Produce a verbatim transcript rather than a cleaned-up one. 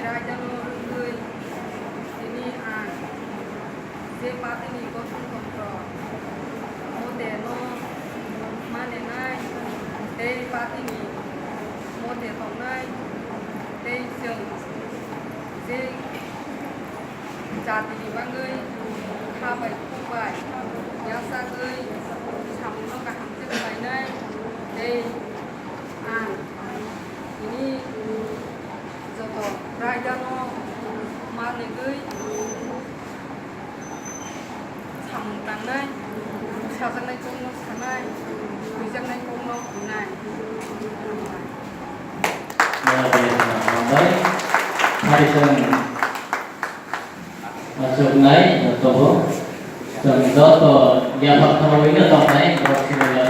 Raidano wngwi tini ang je partyni gothontotro moteno maninai tei partyni mote tongnai tei chwng je jatini bagwi kha bai khuk bai yachagwi samungno kaham khe khlainai tei ang tini joto raidano manigwi samung tangnai, sajaknai kokno sanai, thwijaknai kokno hwnai. Hambai. Hari chwng achuknai jotobo. Chwng joto yaphak thawi no tongnai, borok sini